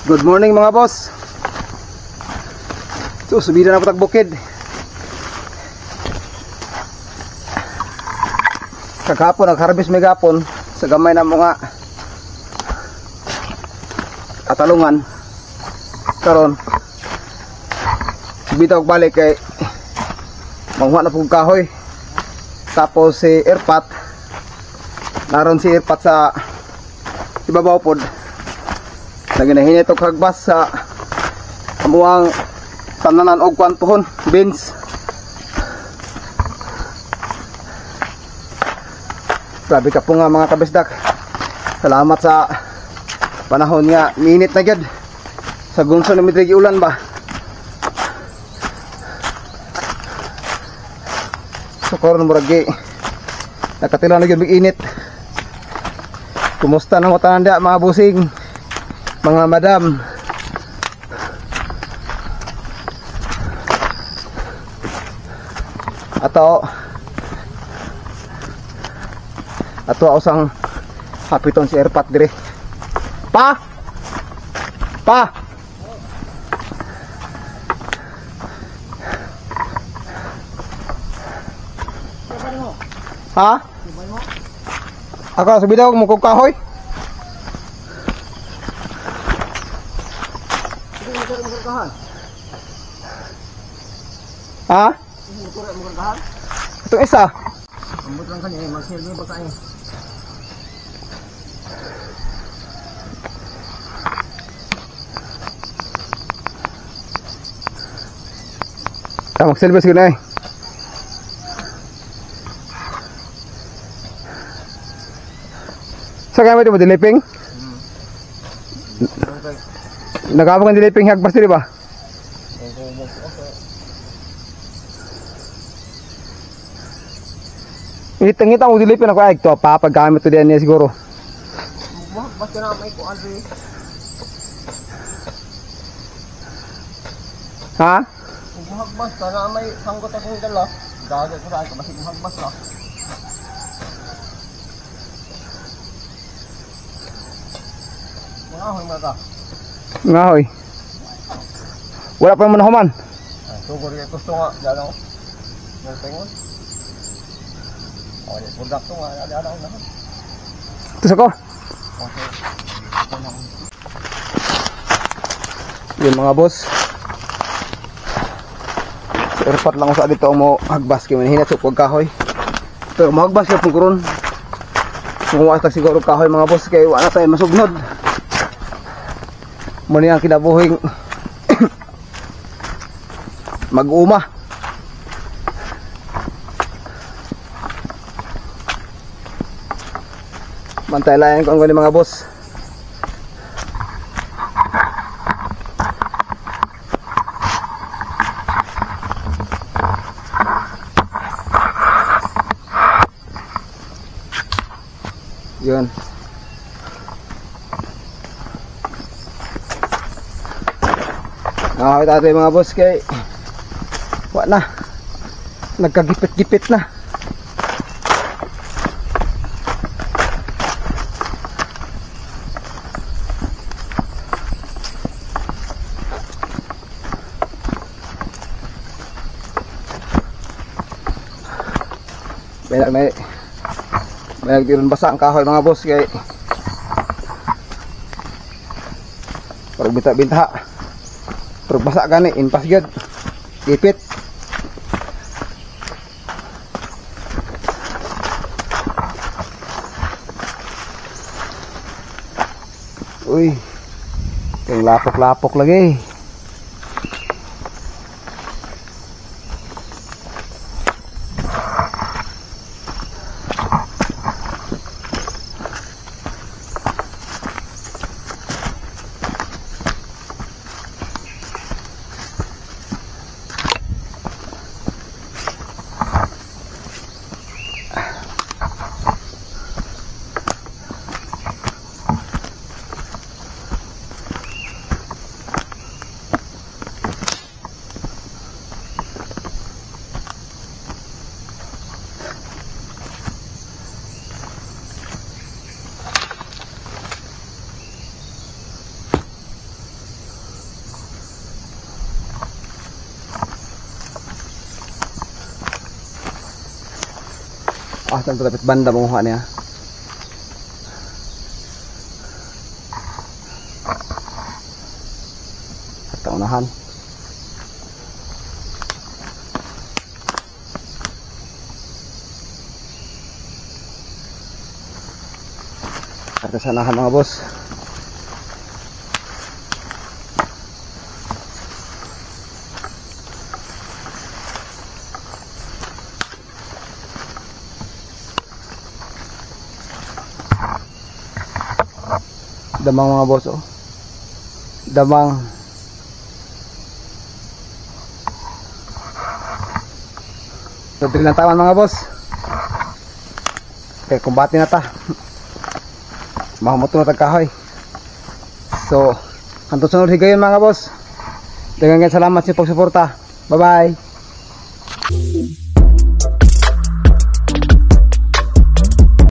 Good morning, mga boss. So, subida na po tag bukid. Kagapon, nag-harvest may gapon sa gamay na mga katalungan. Karon, subida og balik kay manguha na po kahoy. Tapos si Erpat, naron si Erpat sa ibabaw pod. Naginahinit og hagbas sa amuang tananan og kwan pohon, beans. Grabe ka po nga, mga kabisdak. Salamat sa panahon nga minit na gyud. Sa gunso na mitrigi ulan ba. So karon murag gi nakatila na gyud mig init. Kumusta na mo tanan dia, mga busing, mga madam? Ato ato usang hapiton si Erpat dire. Pa! Pa! Ha? Ako subida og mukog kahoy. Ha? Itong isa. Ambot lang kani, magsilbi ba kayo? Ah, magsilbi siguro na eh. Sa kaya mo diliping? Nagabang ang diliping hagbas diri ba? Ngita-ngita mo dilipin ako ay ito pa paggamit to diyan niya siguro. Basta na may kuan ri. Ha? Hagbas ka na may sanggot akong dala. Dagat ko sa basig hagbas ka. Ngahoy mga ka. Ngahoy. Wala pa man human. Sugor kay gusto nga dalo. Nagpengon. Oh, di produkto nga dalo na. Ito ko. Okay. Yun, mga boss. Sa airport lang sa dito mo hagbas kay manhinat sa kahoy. Pero mohagbas ka pung karon. Kung tag siguro kahoy, mga boss, kay wala tayo masugnod. Mo ni ang kinabuhing mag-uma. Bantay lang ko ang gani, mga boss. Yun. Nakakita tayo, mga boss, kay wa na. Nagkagipit-gipit na. May may nagtiron basa ang kahoy, mga boss, kay parang binta-binta. Pero basa gani, inpas gyud. Ipit. Uy. Yung lapok-lapok lagi. Ah, tanto dapat banda manguha niya. At unahan. At sanahan, mga boss. Damang, mga boss, oh. Damang. So, lang tawan, mga boss. Kaya kumbate na ta. Mahamoto na tag kahoy. So, hantod sunod higayon, mga boss. Daghang salamat sa pagsuporta. Bye bye.